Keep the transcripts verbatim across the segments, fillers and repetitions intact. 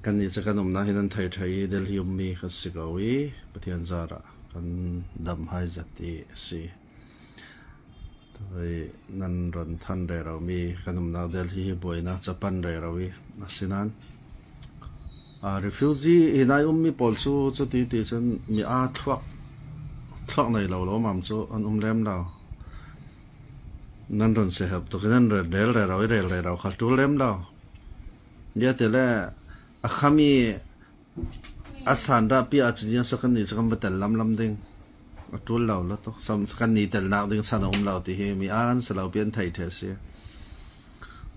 Kannih cu kan umnak hi nan thei ṭheh i Delhi ummi kan si ko i Pathian zarah kan dam hai zat i a si. Tua hi nan ron than rero mi kan umnak Delhi hi buainak capan rero i a si nan, aa, refugee hi nai ummi pawl cu cuti ti cun mi aa thluak, thluak nei lo lo mam cu an um lem lo. Nan ron si hep tuk i nan ron rel rero i rel rero kha ṭul lem lo. Ziah ti le a khami a sandah piah ahcun ziang so kannih cu kan va tel lamlam ding a ṭul lo lo tuk. Sam kan ni telnak ding san a um lo ti hi mi an si lo pian thei ṭheh a si.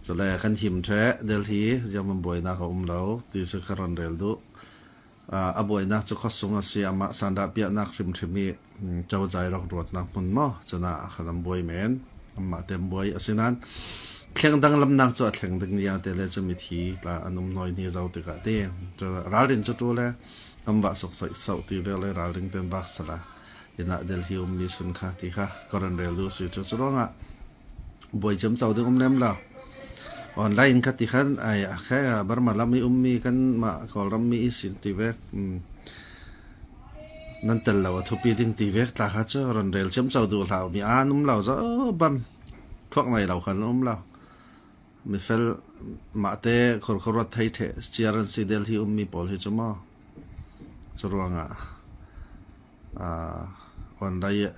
Cule kan him ṭheh Delhi ziang man buainak a um lo ti cu ka ron rel duh. Aa, a buainak cu khuasung a si, amah sandah piahnak hrimhrim i, um, cozah rak ruatnak hmun maw, cun ah khan an buai men, amah te an buai a si nan, thleng danglamnak cu a thleng ding ziah ti le cu mithi tla an um hnawi hni zo tikah ti. Cu ralrin cu ṭul le kan vah suk so ti vek le ralring ten vak sala. Inn ah Delhi ummi sun kha ti kha ka ron rel duh si cu, cu ruangah buai ciamco ding um lem lo. Online ka ti khan ai a khe Burma lam i ummi kanmah Kawlram mi i sin ti vek, um, nan tel lo a thupi ding ti vek tla kha cu ron rel ciamco duh hlah mi an um lo zo bam. Thuak ngai lo khan um lo. Mifel mahte khurkhuruat thei ṭheh ciar an si Delhi ummi pawl hi cu maw? Cu ruangah, aa, online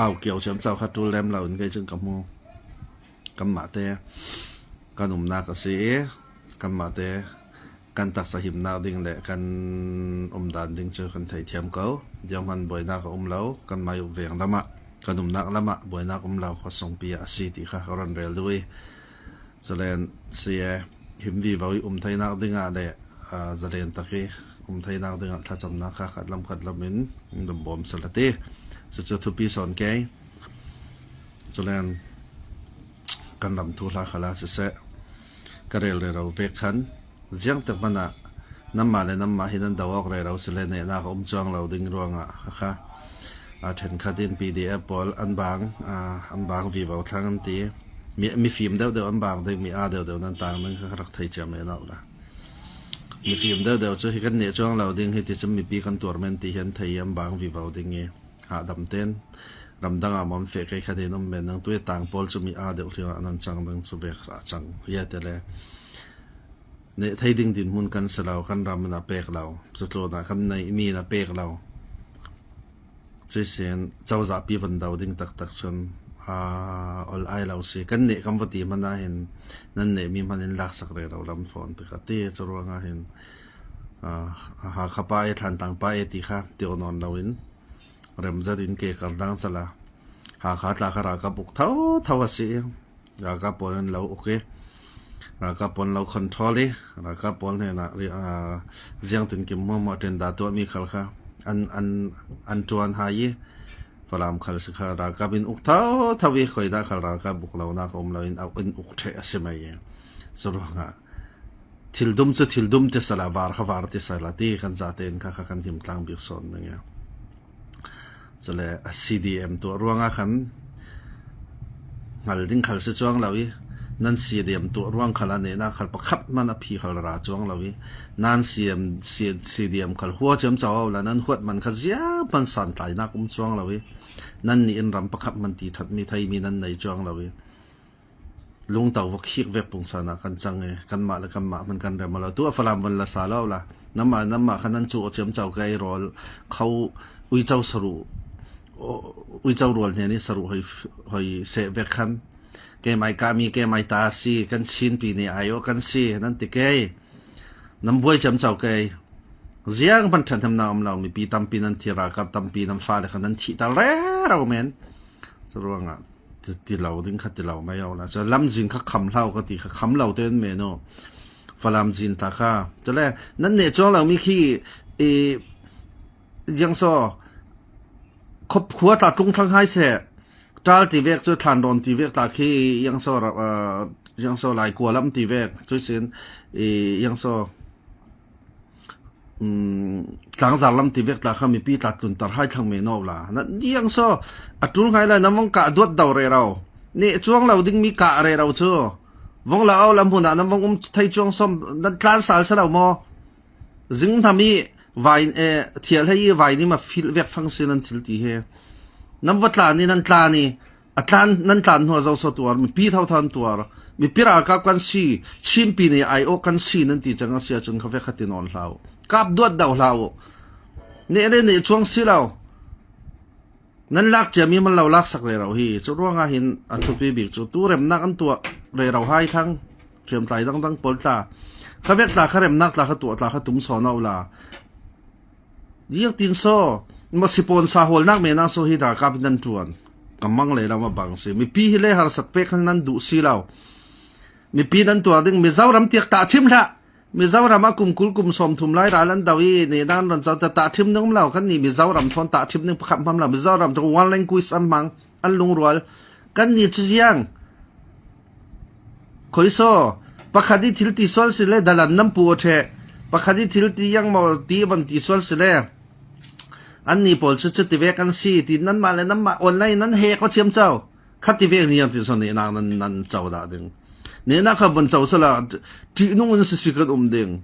au kio ciamco kha ṭul lem lo in kei cun ka hmu. Kanmahte kan umnak a si i kanmahte kan taksa himnak ding le kan umdan ding cu kan theithiam ko. Zianghman buainak a um lo, kanmah veng lamah, kan umnak lamah buainak um lo, khuasungpi ah a si ti kha ka ron rel duh i, cule si e, him vivo i um theinak dingah le, aa, zalen tak i um theinak dingah thlacamnak kha khat lam khat lam in dambawm sala ti. Cucu thupi sawn kei. Cule kan ram thu hla khala siseh, ka rel rero vek khan, ziangtik hmanah nanmah le nanmah hi nan do awk rero si le nehnak a um cuang lo ding ruangah kha kha, aa, ṭhenkhat in P D F pawl an bang, aa, an bang vivo thlang an ti. Mi, mifim deuh deuh an bang ding, mi aa deuh deuh nan tang ding kha ka rak thei ciam e nak la. Mifim deuh deuh cu hi kan neh cuang lo ding hi ti cun mipi kan tuar men ti hi an thei i an bang vivo ding i. Hahdam ten ramdang ah maw an feh kei kha tein um men nang tu i tang pawl cu mi aa deuh hlir ah nan cang ding cu vek a cang. Ziah ti le neh thei ding dinhmun kan si lo, kan ram in a pek lo, cutlun ah kan neih mi in a pek lo. Cuihsin cozahpi van do ding taktak cun, aa, ol ai lo si. Kan neh kan va ti hmanh ah hin nan neh mi hmanh in laksak rero lam fawn tik a ti. Cu ruangah hin, aa, Hakha pa e, Thantlang pa e ti kha ti aw nawn lo in, remzat in ke kar dang sala. Hakha tla kha ralkap uk tho tho a si i, ralkap pawl in lo uk i, ralkap pawl in lo control i, ralkap pawl hnenah ri-, aa, ziangtin kim hmuahhmuah ṭenda tuahmi khal kha an, an, an ṭuan hai i, Falam khal si kha ralkap in uk tho tho i, khoidah khal ralkap uk lonak a um lo in, in uk ṭheh a si mai i. Cu ruangah thil dum cu thil dum ti sala, var kha var ti sala ti kan zate in kha kha kan him tlang bik sawn ning e. Cule a C D M tuah ruangah khan hngal ding khal si cuang lo i, nan C D M tuah ruang khal a nehnak khal pakhat hmanh a phi khal ra cuang lo i, nan C M, C-, C D M khal hua ciamco awla nan huat man kha ziah hmanh santlainak um cuang lo i, nannih in ram pakhat hmanh ti ṭhat mi thei mi nan nei cuang lo i, lungto va khik vek pungsan ah kan cang i, kanmah le kanmah hmanh kan rem a lo. Tu a Falam van la sa lo la. Nanmah, nanmah kha nan cu aw ciamco kei rawl kho uico saruh, uico rual hnen i saruh hoi, hoi seh vek khan. Keimai kah mi, keimai ta si, kan Chinpi nih ai aw kan si, nan ti kei. Nan buai ciamco kei. Ziang hmanh ṭhathnemnak um lo, mipi tampi nan thi, ralkap tampi nan fale kha nan thihter rero men. Cu ruangah ti, ti lo ding kha ti lo mai aw la. Cu lamzin kha kham hlah u ka ti kha kham lo tein men u. Falam zin ta kha. Cule nan neh cuang lo mi khi, i, ziangso, khop khua tla tlung thlang hai seh. Ṭal ti vek cu thlandawn ti vek tla khi ziangso, aa, ziangso lai kua lam ti vek. Cuihsin, i, ziangso, um, tlangzar lam ti vek tla kha mipi tla tlunter hai thlang men aw la. Nan ziangso a ṭul ngai lai, nan vong kah duat do rero. Neh cuang lo ding mi kah rero cu. Vong la au lam huna nan vong um thei chuang som nan tlan sal sa lo maw? Zing hnam i vai, eh, thial hei i vai ni ma fil vek fang si nan thil ti he. Nan va tlan ni, nan tlan ni. A tlan, nan tlan hnu a zo so tuar, mipi thau than tuar. Mipi ralkap kan si, Chinpi ni ai o kan si nan ti chang a si a chun kha vek kha ti nawn hlau. Kap duat dau hlau. Ne le ne chuang si lo. Nan lak cia mi man lo laksak rero hi. Cu ruangah hin a thupi bik cu tu remnak an tuah rero hai thang. Hriamtlai dangdang pawl tla. Kha vek tla, kha remnak tla, kha tuah tla, kha tum sawn uh la. Ziang tin so, ma si pawn sa hawlnak me nang so hi ralkap hi nan ṭuan. Ka mang lei lam a bang si. Mipi hi le harsat pek nan duh si lo. Mipi nan tuah ding, Mizoram tiak tah ṭhim hlah. Mizoram a kum kul kum sawm thum lai ral an do i, ni nan ran cau ta tah ṭhim ning um lo, kan ni Mizoram thawn tah ṭhim ning pakhat hmang lo, Mizoram cu one language an hmang, an lungrual. Kan ni cu ziang. Khoi so, pakhat i thil ti sual si le, dalan nan pu a ṭheh. Pakhat i thil ti yang maw, ti van ti sual si le. An ni pawl cu cuti vek an si, ti nanmah le nanmah online nan he ko thiam cau. Kha ti vek ni yang ti so, nehnak nan, nan cau dah ding. Nehnak kha van cau sala, ṭihnung in sisi kan um ding.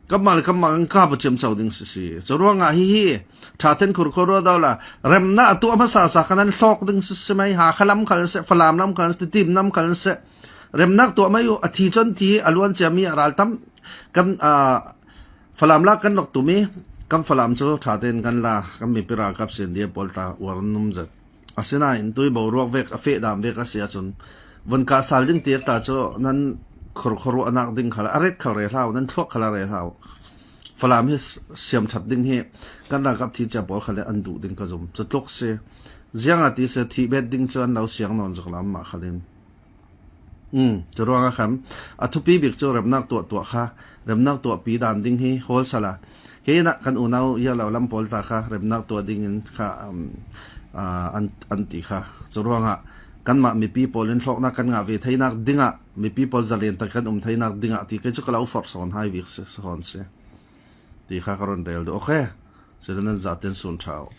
Kammal, kammal an kap a thiam cau ding sisi. Cu ruangah hihi, ṭha ten khurkhur ruat dau la, remnak a tuah hmasa sa kha nan hlawk ding sisi mai, ha kha lam khal an seh, Falam lam khal an seh, Titim lam khal an seh. Remnak tuah mai uh, a thi cun thi, a luan cia mi a ral tam, kan, ah, Falam la kan rak tum i, kan Falam cu ṭha ten kan la, kan mipi ralkap sin dia pawl ta uar an um zet. Asinain tui boruak vek, a feh dam vek a si ahcun, vun kah sal ding tiak ta cu nan khurkhur a nak ding khal, a ret khal re hlau, nan thluak khal a re hlau. Falam hi siam ṭhat ding hi kan ralkap thi cia pawl khal an duh ding ka zum. Cu tluk si. Ziang a ti si, thih bet ding cu an lo siang nawn zok lam mah khal in. Um, cu ruangah khan a thupi bik cu remnak tuah tuah kha, remnak tuahpi dan ding hi hawl sala. Kei inah kan unau ia lo lam pawl ta kha remnak tuah ding in kha, um, ah, an, an ti kha. Cu ruangah kanmah mipi pawl in hlawknak kan ngah ve theinak dingah, mipi pawl zalen tak kan um theinak dingah ti kei cu ka lo forh sawn hai bik si, sawn si. Ti kha ka run rel duh. Okay. Sila nan zaten sun ṭha uh.